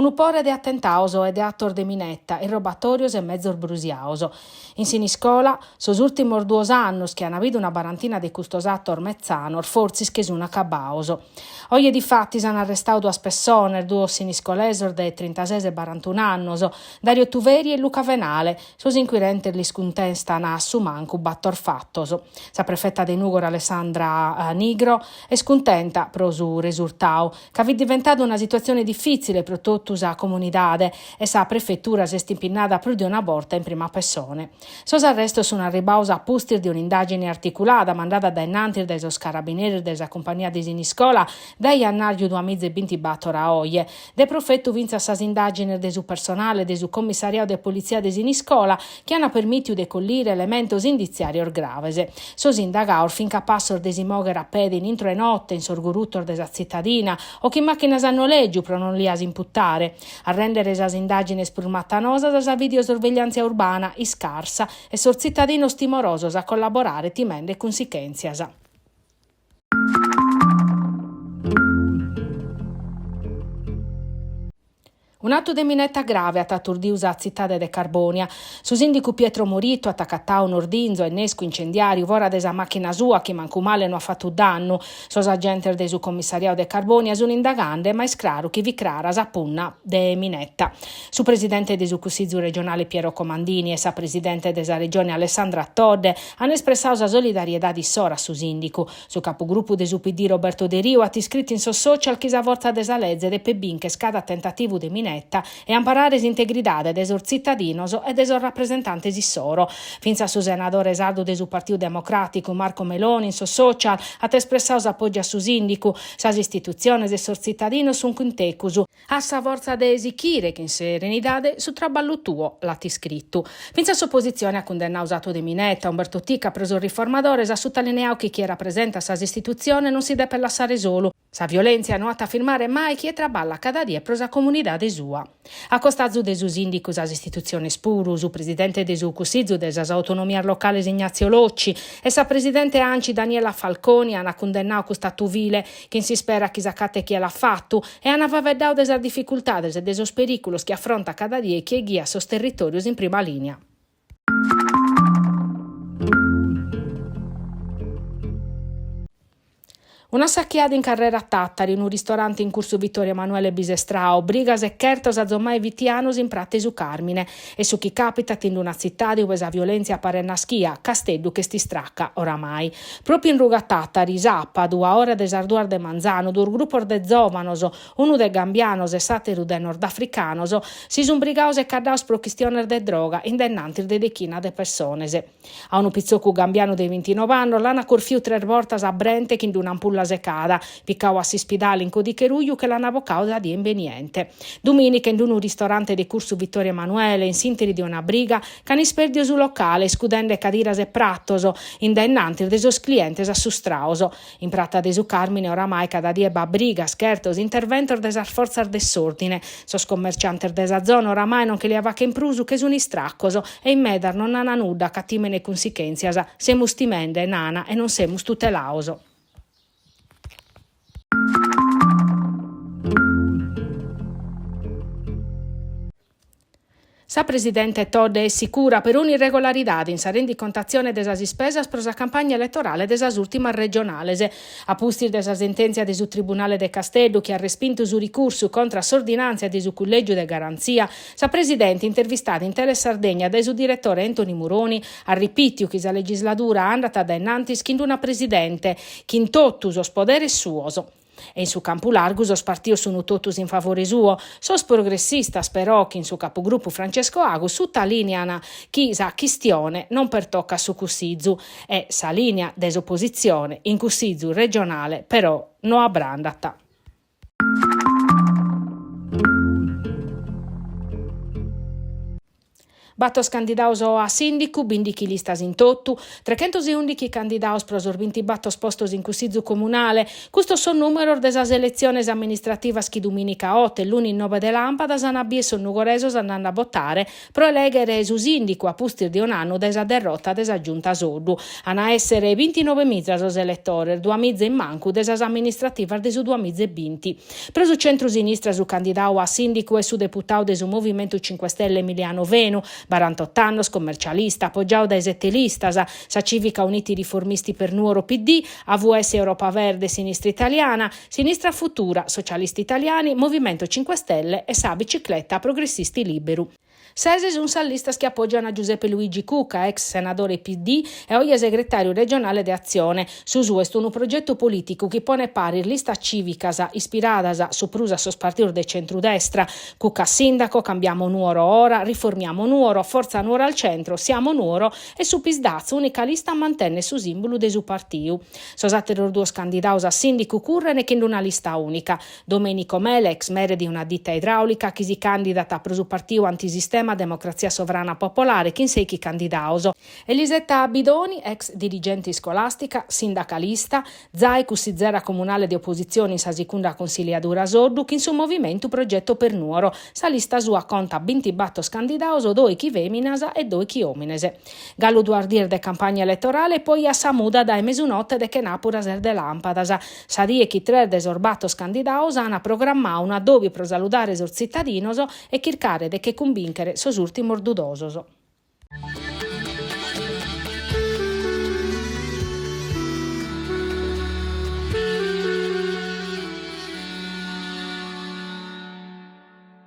Unu pore de atentados e de atos de mineta, irrobatòrios e mezos brusiados. In Siniscola, sos ùrtimos duos annos chi an bidu una barantina de custos atos metzanos fortzis che sun acabados. Oje difatis an arrestadu duas pessones, duos siniscolesos de trintases e barantun'annos, Dario Tuveri e Luca Venale, sos inquirentes lis cuntestan a su mancu bator fatos. Sa prefeta de Nùgoro Alessandra Nigro est cuntenta pro su resurtadu, ca fit diventada una situatzione difìtzile pro totu sa comunidade e sa prefetura s'est impinnada prus de una borta in prima pessone. Sos arrestos sunt arribados a pustis de un'indàgine articulada mandada dae innantis dae sos carabineris de sa Cumpagnia de Siniscola dae jannàrgiu duamiza e bintibator a oje. De profetu fintzas sas indàgines de su personale de su Commissariadu de Politzia de Siniscola chi ant permìtiu de collire elementos inditziàrios graves. Sos indagados fin capassos de si mòghere a pede in intro 'e note in sos gurutos de sa tzitadina o chin màchinas a nolègiu pro non lias imputare. A rèndere sas indàgines prus matanosas sa videosorvegliàntzia urbana iscarsa e sos tzitadinos timorosos a collaborare timende cunsichèntzias. Un'atu de mineta grave at aturdiu sa tzitade de Carbònia. Su sìndicu Pietro Morittu at acatau un'ordinzu a innescu incendiàriu fora de sa màchina sua chi mancu male no at fatu dannu. Sos agentes de su commissariau de Carbònia sunt indagande ma est craru chi fit crara sa punna de mineta. Su presidente de su Cussizu regionale Piero Comandini e sa presidente de sa Regione Alessandra Todde an espressau sa solidariedade issoro a su sìndicu. Su capugrupu de su PD Roberto Deriu at iscritu in sos social chi sa fortza de sa leze depet bincher cada tentativu de mineta e amparare s'integridade de sos tzitadinos e de sos rapresentantes issoro. Fintzas su senadore sardu de su Partiu Democràticu Marco Meloni in sos social at espressadu s'apògiu a su sìndicu, Sas istitutziones e sos tzitadinos sunt cun tecus. As sa fortza de sichire chin serenidade su traballu tuo, l'at iscritu. Fintzas s'opositzione at cundennadu s'atu de mineta. Umberto Ticca pro sos Riformadores at sutalineadu chi chie rapresentat sas istitutziones non si depet lassare solu. Sa violèntzia no at a firmare mai chie traballat cada die pro sa comunidade sua. A costazu de su sìndicu sas istitutziones puru, su presidente de su Cussizu de sas Autonomias Locales Ignazio Locci e sa presidente Anci Daniela Falconi ant cundennadu cust'atu vile, chin s'ispera chi s'acatet chie l'at fatu, e ant faeddadu de sas dificultades e de sos perìculos chi afrontat cada die chie ghiat sos territòrios in prima lìnia. Un'assachiada in carrera Tàtari, unu ristorante in cursu Vittorio Emanuele bisestrau, brigas e chertos azomai fitianos in prata 'e su Càrmine. Est su chi càpitat in una tzitade ue sa violèntzia paret naschia, Casteddu ch'est istraca, oramai. Pròpiu in ruga Tàtari, sàpadu, a ora de sas duas de manzanu, duos grupos de zòvanos, unu de gambianos e s'àteru de nordafricanos, si sunt brigados e caddados pro chistiones de droga in dennantis de dechina de pessones. A unu pitzocu gambianu de bintinove annos l'ant corfiu tres bortas a brente chin d'un'ampulla secada, picau a s'ispidale in codiche ruju che l'ant bocau sa die imbeniente. Dumìnica in unu ristorante de cursu Vittorio Emanuele, in s'ìnteri de una briga, ch'ant ispèrdiu su locale iscudende cadiras e pratos, in dae innantis de sos clientes assustraos. In prata de su Càrmine oramai cada die b'at brigas, chertos, interventos de sas fortzas de s'òrdine. Sos commerciantes de sa zona oramai non che lia fachen prus, che sun istracos e in medas non nana nudda ca timene cunsichèntzias. Semus timende, nana, e non semus tutelaos. Sa presidente Todde est sicura peruna irregolaridade in sa rendicontatzione de sas ispesas pro sa campagna eletorale de sas ùrtimas regionales. A pustis de sa sentèntzia de su Tribunale de Casteddu chi at respintu su ricursu contra a s'ordinàntzia de su Cullègiu de Garantzia, sa presidente intervistada in Telesardegna dae su diretore Anthony Muroni at ripìtiu chi sa legisladura andat a dae in antis chin una presidente chin totu sos poderes suos. E in su campu largu sos partidos sun totus in favore suo. Sos progressistas però, chin su capugrupu Francesco Agus, sutalìnian chi sa chistione non pertocat su Cussizu e sa lìnia de s'opositzione in Cussizu regionale però no abrandat. Batos candidados a sìndicu, bìndichi listas in totu, trechentos e ùndichi candidados pro sos bintibatos postos in Cussizu Comunale. Custos sos nùmeros de sas eletziones amministrativas chi dumìnica oto e lunis nobe de làmpadas an a bier sos nugoresos andende a botare pro elèghere su sìndicu a pustis de un'annu dae sa derrota de sa Giunta Soddu. An a èssere bintinovemiza sos eletores, duamiza in mancu de sas amministrativas de su duamiza e binti. Pro su centru-sinistra su candidadu a sìndicu est su deputadu de su Movimentu Cinque Stelle Emiliano Fenu, barantot'annos, commercialista, apogiadu dae sete listas, sa Civica Uniti Riformisti per Nuoro PD, AVS Europa Verde Sinistra Italiana, Sinistra Futura, Socialisti Italiani, Movimento Cinque Stelle e sa Bicicletta Progressisti Liberu. Ses sunt sas listas chi apògiant a Giuseppe Luigi Cucca, ex senadore PD e oje segretàriu regionale de Azione. Su suo est unu progetu polìticu chi ponet paris listas cìvicas ispiradas su prus a sos partidos de centru-destra, Cucca Sindaco, Cambiamo Nuoro Ora, Riformiamo Nuoro, Forza Nuoro al Centro, Siamo Nuoro e su Psd'Az, ùnica lista a mantènnere su sìmbulu de su partiu. Sos àteros duos candidados a sìndicu current chin una lista ùnica. Domenico Mele, ex mere de una dita idràulica chi si càndidat pro su partiu antisistema Democrazia Sovrana Popolare chin sèichi candidados. Elisetta Bidoni, ex dirigente iscolàstica, sindacalista, zai cussizera comunale de opositzione in sa sicunda consiliadura Soddu chin su movimentu Progetto per Nuoro. Sa lista sua contat bintibatos candidados, dòichi fèminas e dòichi òmines. Galu duas dies de campagna eletorale e poi a sa muda dae mesunote de chenàpura ses de làmpadas, sa die chi tres de sos batos candidados ant programmadu un'addòbiu pro saludare sos tzitadinos e chircare de che cumbìnchere sos ùrtimos dudosos.